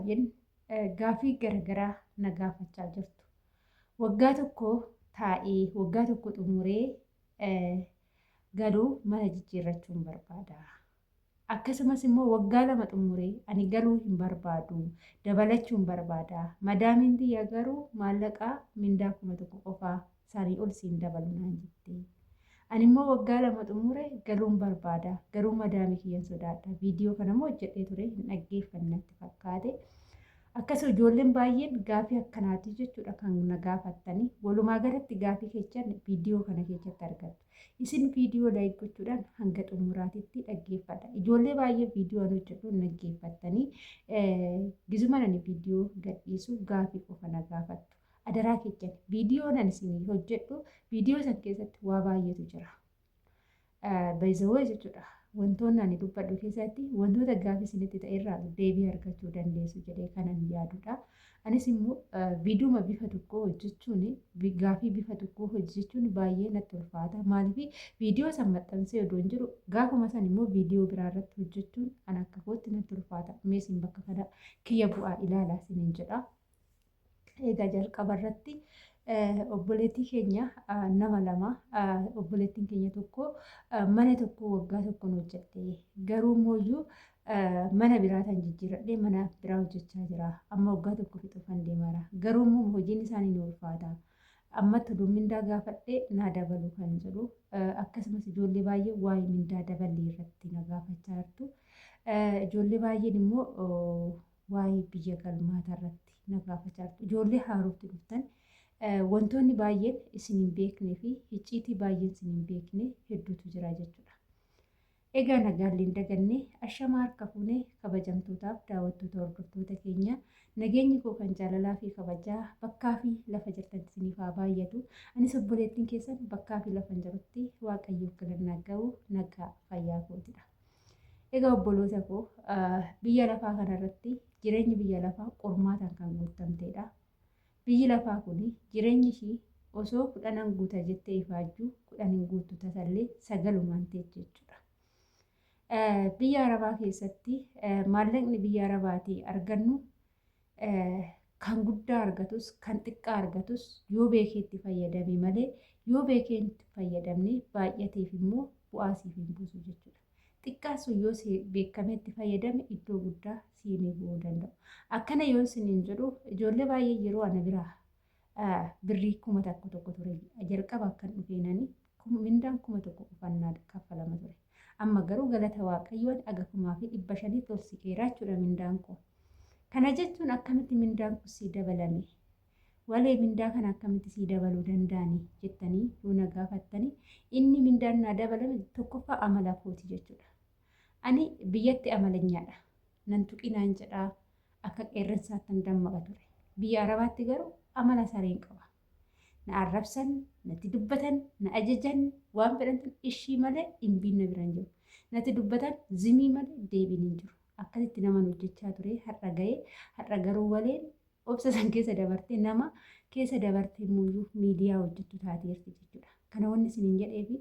baay'een gaafii garagaraa na gaafachaa jirtu. Waggaa tokko taa'ee waggaa tokko xumuree galuu mana jijjiirrachuun barbaada. Akkasumas immoo waggaa 2 xumuree ani galuu hin barbaadu, dabalachuun barbaada. Madaamiin tiyya garuu maallaqa mindaa 1000 qofa sanii ol siin dabalu naan jette. Ani immoo waggaa 2 xumure galuun barbaada, garuu madaamii kiyyan sodaadha. Viidiyoo kana immoo hojjedhee ture hin dhaggeeffanne natti fakkaate. Akkasuma ijoolleen baay'een gaafii akkanaati jechuudha kan na gaafattani. Walumaa galatti gaafii keessan viidiyoo kana keessatti argattu. Isin viidiyoo like gochuudhaan hanga xumuraatitti dhaggeeffadha. Ijoollee baay'ee viidiyoo an hojjedhu hin dhaggeeffattanii gizuman ani viidiyoo gadhiisu gaafii qofa na gaafattu. Adaraa keessan viidiyoon ani isinii hojjedhu viidiyoo san keessatti waa baay'eetu jira. Bayzawee jechuudha. Wantoonni ani dubbadhu keessatti wantoota gaafii isinitti ta'e irraa deebii argachuu dandeessu jedhee kanan yaadudha. Anis immoo viidiyuma bifa tokkoo hojjechuun gaafii bifa tokkoo hojjechuun baay'ee natti ulfaata. Maaliif viidiyoo san maxxansee odoo hin jiru gaafuma san immoo viidiyoo biraa irratti hojjechuun an akka kootti natti ulfaata. Mee isin bakka kana kiyya bu'aa ilaalaa isiniin jedha. Egaa jalqaba irratti obboleettii keenya nama lama obboleettiin keenya tokko mana tokko waggaa tokkoon hojjette garuu immoo mana biraa tan jijjiiradhee mana biraa hojjechaa jira amma waggaa tokko fixuufan deemara garuu immoo hojiin isaanii ni ulfaata ammatti oduu mindaa gaafadhee naa dabalu kan jedhu akkasumas ijoollee baay'ee waa'ee mindaa daballii irratti na gaafachaa jirtu ijoollee baay'een immoo waa'ee biyya galmaataa irratti na gaafachaa jirtu. Ijoollee haarofti dhuftan wantoonni baay'een isin hin beeknee fi icciitii baay'een isin hin beekne hedduutu jira jechuudha. Egaa nagaallee hin daganne ashamaa harka fuunee kabajamtootaaf daawwattoota hordoftoota keenya nageenyi koo kan jaalalaa fi kabajaa bakkaa fi lafa jirtan isiniif haa baay'atu. Anis obboleettiin keessan bakkaa fi lafa hin jirutti Waaqayyoof galannaa ga'u nagaa fayyaa kootidha. Egaa obboloota koo biyya lafaa kanarratti jireenyi biyya lafaa qormaataan kan guutamteedha. Biyyi lafaa kun jireenyi ishii osoo kudhanan guuta jettee ifaajjuu 10 hin guuttu tasallee sagalumaan teechi jechuudha. Biyya Arabaa keessatti maallaqni biyya Arabaatii argannu kan guddaa argatus kan xiqqaa argatus yoo beekee itti fayyadame malee yoo beekee itti fayyadamne baay'ateef immoo bu'aa siif hin buusu jechuudha. Xiqqaa sun yoo beekamee itti fayyadame iddoo guddaa siinii bu'uu danda'u. Akkana yoon siniin jedhu ijoollee baay'ee yeroo ana biraa birrii 1000 tokko ture jalqaba akkan dhufeenani mindaan 1000 qofannaa kaffalama ture. Amma garuu galata Waaqayyoon aga 1500tti ol siqeera jechuudha mindaan koo. Kana jechuun akkamitti mindaan kun sii dabalame? Walee mindaa kana akkamitti sii dabaluu danda'ani jettanii yoo na gaafattani inni mindaan naa dabalame tokkoffaa amala kooti jechuudha. Ani biyyatti amalanyaadha. Nan tuqinaan jedhaa akka qeerransaattan dammaqa ture. Biyya Arabaatti garuu amala sareen qaba. Na arrabsan, natti dubbatan, na ajajan, waan fedhan ishii malee dhimbiin na bira hin jiru. Natti dubbatan zimii malee deebiin hin jiru. Akkasitti naman hojjechaa ture har'a ga'ee har'a garuu waleen obsa san keessa dabartee nama keessa dabartee muyyuu miidiyaa hojjettu taateerti jechuudha. Kana wanni isiniin jedheefi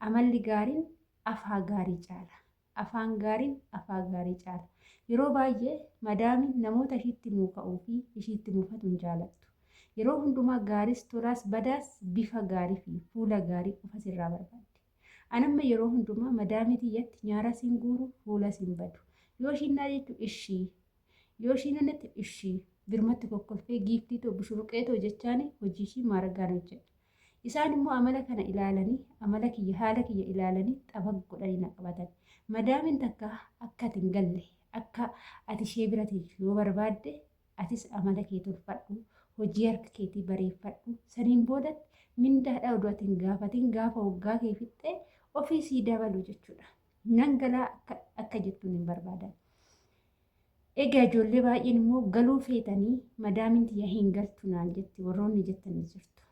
amalli gaariin afaa gaarii caala. Afaan gaariin afaa gaarii caala. Yeroo baay'ee madaamiin namoota ishiitti muuka'uu fi ishiitti mufatu hin jaalattu. Yeroo hundumaa gaariis tolaas badaas bifa gaarii fi fuula gaarii qofa sirraa barbaaddi. An amma yeroo hundumaa madaamii tiyyatti nyaaras hin guuru, fuulas hin badu. Yoo ishiin naa jettu ishii, yoo ishiin na jettu ishii, birmatti kokkolfee giiftii too bushuruqee too jechaani hojii ishii maaragaan hojjedha. Isaan immoo amala kana ilaalanii, amala kiyya, haala kiyya ilaalanii xabaq godhanii na qabatan. Madaamin takka akka ati hin galle, akka ati ishee bira teessu yoo barbaadde, atis amala kee tolfadhu, hojii harka keetii bareeffadhu. Saniin boodatti mindaadhaa odoo ati hin gaafatin gaafa waggaa kee fixxee ofii sii dabalu jechuudha. Nan galaa akka, akka jettuun hin barbaadan. Egaa ijoollee baay'een immoo galuu feetanii madaamiin tiyya hin galtu naan jetti warroonni jettanii jirtu.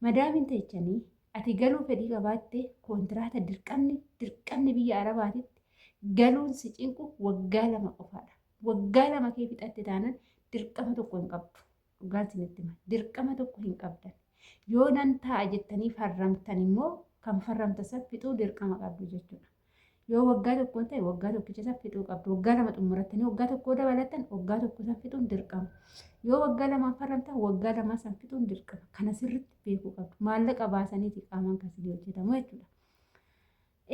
Madaamiin teechanii ati galuu fedhii qabaatte koontiraata dirqamni dirqamni biyya Arabaatitti galuun si cinqu waggaa 2 qofaadha. Waggaa 2 kee fixatte taanan dirqama tokko hin qabdu. Dhugaan isinitti hima. Dirqama tokko hin qabdan. Yoo nan taa'a jettanii farramtan immoo kan farramta san fixuu dirqama qabdu jechuudha. Yoo waggaa tokkoon ta'e waggaa tokkicha san fixuu qabdu. Waggaa 2 xumurattanii waggaa tokkoo dabalattan waggaa tokko san fixuun dirqama. Yoo waggaa lamaan farramtan waggaa lamaa san fixuun dirqama. Kana sirriitti beekuu qabdu. Maallaqa baasaniiti qaamaan kan isinii hojjetamu jechuudha.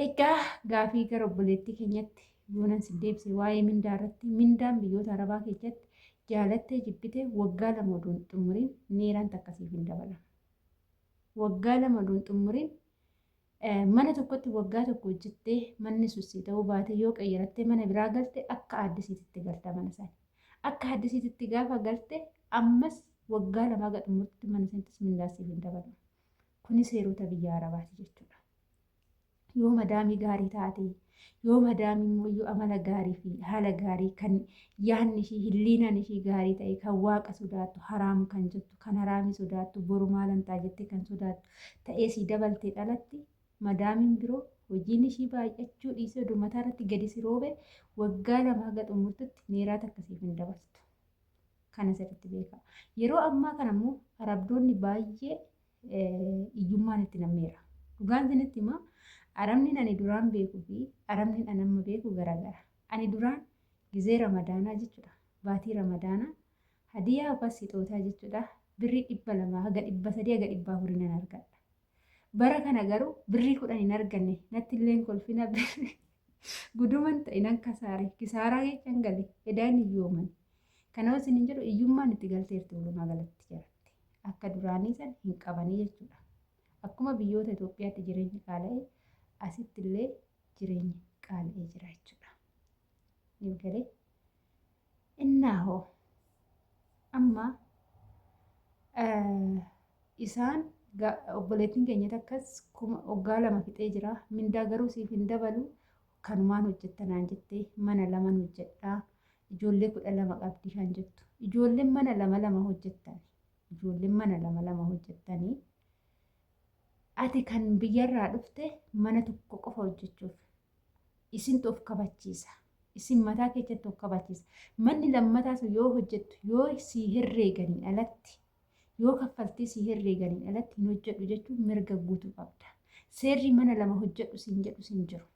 Egaa gaafii gara obboleettii keenyatti yoonan si deebise waa'ee mindaa irratti mindaan biyyoota Arabaa keessatti jaalattee jibbitee waggaa 2 odoo hin xumuriin neeraan takka siif hin dabalamu. Waggaa 2 odoo hin xumuriin mana tokkotti waggaa tokko hojjettee manni sun sii ta'uu baate yoo qayyarattee mana biraa galte akka aaddisiititti galta mana sana. Akka aaddisiititti gaafa galte ammas waggaa 2 haga xumurtutti mana sanattis mindaa siif hin dabalu. Kuni seerota biyya Arabaati jechuudha. Yoo madaamii gaarii taate, yoo madaamii immoo yoo amala gaarii fi haala gaarii kan yaadni ishii hilliinaan ishii gaarii ta'e kan waaqa sodaattu haraam kan jettu kan haraamii sodaattu boru maalan ta'a jettee kan sodaattu ta'ee sii dabaltee dhalatti madaamiin biroo hojiin ishii baay'achuu dhiisee oduu mataa irratti gadi si roobe waggaa 2 haga xumurtutti neeraa takka siif hin dabaltu. Kana sirriitti beekaa. Yeroo ammaa kana immoo arabdoonni baay'ee hiyyummaan itti nammeera. Dhugaan isinitti hima arabni ani duraan beekuu fi arabni ani amma beeku garagara. Ani duraan gizee ramadaanaa jechuudha. Baatii ramadaanaa hadiyaa yookaan sixootaa jechuudha. Birrii 200 haga 300 haga 400 nan argadha. Bara kana garuu birrii 10 hin arganne natti illee kolfina birrii guduman ta'e nan kasaare kisaaraa keessa gale edaan hiyyooman. Kana isin hin jedhu hiyyummaan itti galteerti walumaa galatti jaratti. Akka duraanii san hin qabanii jechuudha. Akkuma biyyoota Itoophiyaatti jireenyi qaala'e asitti illee jireenyi qaala'ee jira jechuudha. Ni galee. Innaa hoo amma isaan obboleettiin keenya takkas waggaa 2 fixee jira. Mindaa garuu siif hin dabalu kanumaan hojjetta naan jettee mana laman hojjedhaa ijoollee 12 qabdi kan jettu. Ijoolleen mana lama lama hojjettan. Ijoolleen mana lama lama hojjettanii ati kan biyyarraa dhufte mana tokko qofa hojjechuuf isintu of kabachiisa. Isin mataa keessatti of kabachiisa. Manni lammataa sun yoo hojjettu yoo sii herreeganiin alatti yoo kaffaltii sii herreeganiin alatti hin hojjedhu jechuun mirga guutuu qabda. Seerri mana lama hojjedhu siin jedhu siin jiru.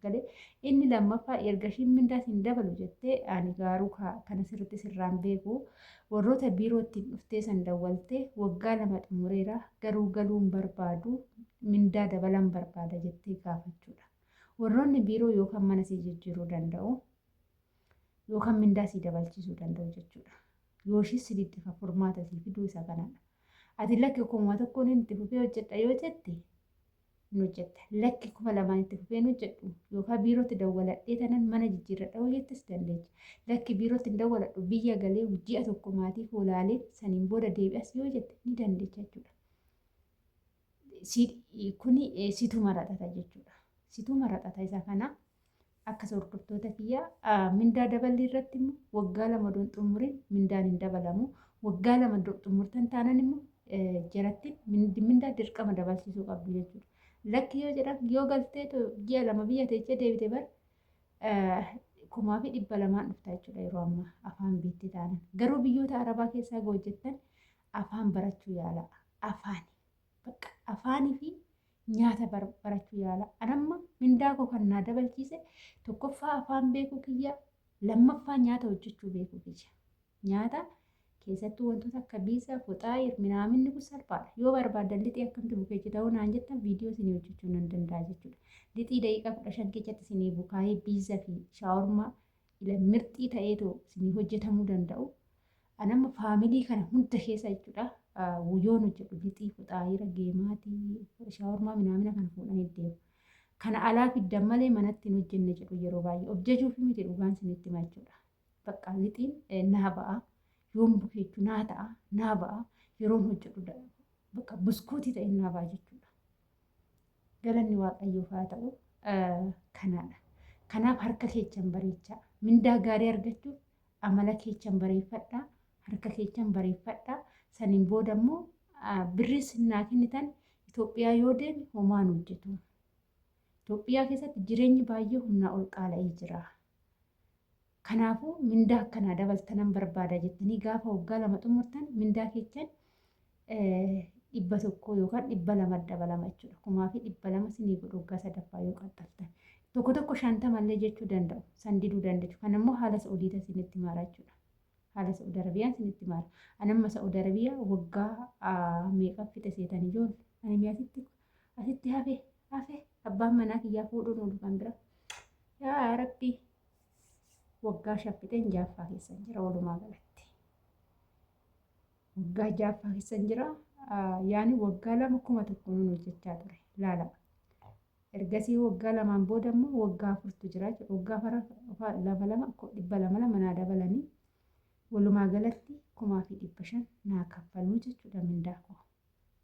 Galee inni lammaffaa erga ishiin mindaa siin dabalu jettee ani gaaruu kana sirriitti sirraan beeku warroota biiroo ittiin dhuftee san dawwaltee waggaa 2 xumureera garuu galuun barbaadu mindaa dabalan barbaada jettee gaafachuudha. Warroonni biiroo yookaan mana sii jijjiiruu danda'u yookaan mindaa sii dabalchiisuu danda'u jechuudha. Yoo ishii siriitti kan furmaata sii fiduu isa kanadha. Ati lakki kuma tokkoon itti fufee hojjedha yoo jette hin hojjetta. Lakki 2000n itti fufee hin hojjedhu yookaan biirootti dawwaladhee tanan mana jijjiirradha yoo jettes dandeecha. Lakki biirootti hin dawwaladhu biyya galee ji'a tokko maatii koo laalee saniin booda deebi'as yoo jette ni dandeecha jechuudha. Kuni situ maraxata jechuudha. Situ maraxata isa kana. Akkas hordoftoota kiyya mindaa daballii irratti immoo waggaa 2 odoon xumuriin mindaan hin dabalamu. Waggaa 2 xumurtan taanan immoo jaratti mindaa dirqama dabalchiisuu qabdu jechuudha. Lakki yoo jedhan yoo galtee ji'a 2 biyya teechee deebite bar 2,200n dhufta jechuudha yeroo ammaa afaan beekte taanan. Garuu biyyoota Arabaa keessaa hojjettan afaan barachuu yaala. Afaan bakka afaanii fi nyaata barachuu yaala. Anamma mindaa koo kan naa dabalchiise tokkoffaa afaan beekuu kiyya, lammaffaa nyaata hojjechuu beekuu kiyya. Nyaata keessattuu wantoota akka biisaa, foxaayir, minaaminni kun salphaadha. Yoo barbaadan lixii akkamti bukeechi ta'uu naan jettan viidiyoo isinii hojjechuu nan danda'a jechuudha. Lixii daqiiqaa 15 keessatti isinii bukaayee biiza fi shaawurmaa ila mirxii ta'eetoo isinii hojjetamuu danda'u. Anamma faamilii kana hunda keessa jechuudha yoon hojjedhu lixii, foxaayira, geemaatii, shaawurmaa minaamina kana fuudhanii deemu. Kana alaa fiddan malee manatti hin hojjenne jedhu yeroo baay'ee. Of jajuufi miti dhugaan isinitti hima jechuudha. Bakka lixiin naa ba'a. Yoon bukeechu naa ta'a naa ba'a. Yeroon hojjedhu bakka buskuutii ta'e naa ba'a jechuudha. Galanni Waaqayyoof haa ta'u kanaadha. Kanaaf harka keechan bareechaa. Mindaa gaarii argachuuf amala keechan bareeffadhaa. Harka keechan bareeffadhaa. Saniin booda immoo birrii sinnaa kennitan Itoophiyaa yoo deeme homaan hojjetu. Itoophiyaa keessatti jireenyi baay'ee humnaa ol qaala'ee jira. Kanaafuu mindaa akkanaa dabaltanan barbaada jettanii gaafa waggaa 2 xumurtan mindaa keechan 100 yookaan 200 dabalama jechuudha. 2,200 sinii godhu waggaa sadaffaa yoo qaxxaltan. Tokko tokko 50llee jechuu danda'u. San diduu dandeechu. Kan immoo haala Sa'udiita isinitti maara jechuudha. Haala Sa'ud Arabiyaan isinitti maara. Ani amma Sa'ud Arabiyaa waggaa meeqa fixe seetan ijoollee. Ani mee asitti asitti hafe hafe abbaan manaa kiyyaa fuudhuun oolu kan bira. Yaa Rabbi, waggaa 5 fixeen jaaffaa keessan jira walumaa galatti. Waggaa jaaffaa keessan jira. Yaani waggaa 2 1000 nun hojjechaa ture. Laala. Ergasii waggaa 2n booda immoo waggaa 4tu jira jechuudha. Waggaa 2 2 200 2 naa dabalanii walumaa galatti 1500 naa kaffaluu jechuudha mindaa koo.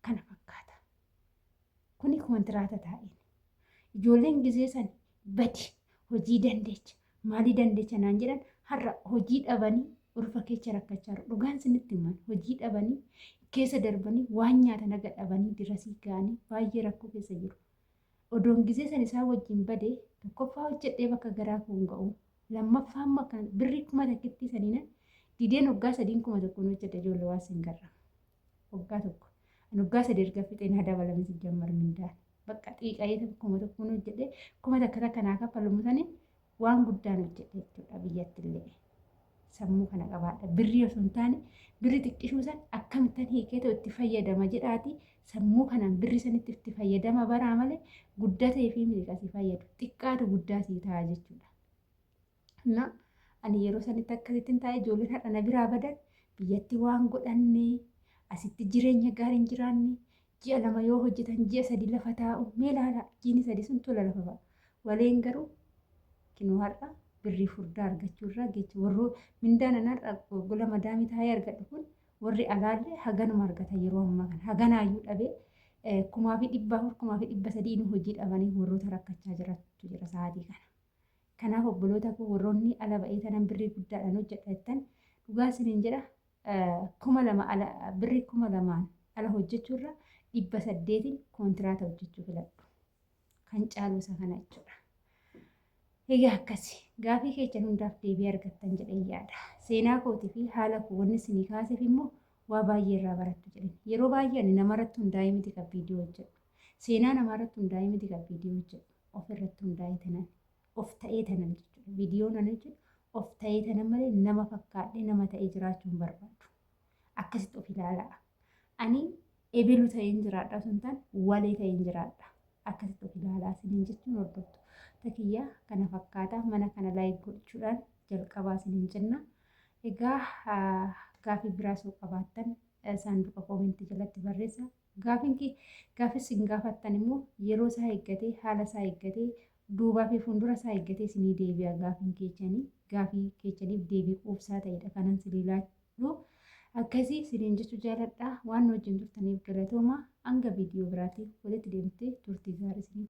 Kana fakkaata. Kuni kontiraata taa'een. Ijoolleen gizee san badi hojii dandeecha maalii dandeecha naan jedhan har'a hojii dhabanii urfa keessa rakkachaa jiru. Dhugaan sinitti himan, hojii dhabanii keessa darbanii waan nyaatan haga dhabanii dirasii ga'anii baay'ee rakkoo keessa jiru. Odoon gizee san isaan wajjin bade, tokkoffaa hojjedhee bakka garaa koo hin ga'u. Lammaffaa immoo akkana birrii 1000 saniinan dideen waggaa 3n 1000n hojjedhe ijoollee waan sin garra. Waggaa tokko. Ani waggaa 3 erga fixee naa dabalame si jammar mindaan. Bakka xiiqa'ee 1000n hojjedhe 1000 takka naa kaffalumu saniin waan guddaan hojjedhe jechuudha biyyatti illee. Sammuu kana qabaadha. Birrii osoo hin taane birri xiqqishuu san akkamittan hiikee ta'u itti fayyadama jedhaati sammuu kanaan birri sanitti itti fayyadama baraa malee guddatee fi miti si fayyadu. Xiqqaatu guddaa sii ta'a jechuudha. Na ani yeroo sanitti akkasittiin taa'ee ijoolleen har'a na biraa badan biyyatti waan godhanne asitti jireenya gaarii hin jiraanne, ji'a 2 yoo hojjetan ji'a 3 lafa taa'u. Mee ilaala, jiini 3 sun tola lafa ba'a. Waleen garuu kinoo har'a birrii furdaa argachuu irraa geecha warroo mindaan an har'a gola madaamii taa'ee argadhu kun warri alaallee haganuma argata. Yeroo ammaa kana haganaayyuu dhabee 1400, 1300 nu hojii dhabanii warroota rakkachaa jirantu jira sa'aatii kana. Kanaaf obboloota koo, warroonni ala ba'ee tanan birrii guddaadhaan hojjedha jettan, dhugaa isiniin jedha, 2000 ala, birrii 2000n ala hojjechuurra 800n kontiraata hojjechuu filadhu. Kan caalu isa kana jechuudha. Egaa akkasi gaafii keessan hundaaf deebii argattan jedhee yaada. Seenaa kootii fi haala koo wanni isinii kaaseef immoo waa baay'ee irraa barattu jedheen. Yeroo baay'ee ani namarratti hundaa'ee miti kan viidiyoo hojjedhu. Seenaa namaarratti hundaa'ee miti kan viidiyoo hojjedhu. Of irratti hundaa'ee tanan of ta'ee tanan jechuudha. Viidiyoon ani hojjedhu of ta'ee tanan malee nama fakkaadhee nama ta'ee jiraachuu hin barbaadu. Akkasitti of ilaalaa. Ani ebelu ta'een jiraadha osoo hin taane walee ta'een jiraadha. Akkasitti of ilaalaa isiniin jechuun hordoftu. Takiyyaa kana fakkaata, mana kana like gochuudhaan jalqabaa isiniin jenna. Egaa gaafii biraas yoo qabaattan saanduqa koomentii jalatti barreessa. Gaafiin kee gaafii isin gaafattan immoo yeroo isaa eeggatee, haala isaa eeggatee, duubaa fi fuuldura isaa eeggatee isinii deebi'a gaafiin keechanii. Gaafii keechaniif deebii quubsaa ta'edha kanan isinii laadhu. Akkasii isiniin jechuu jaaladha. Waan nu wajjin turtaniif galatooma. Hanga viidiyoo biraatiin walitti deemtee turtii gaarii isiniif.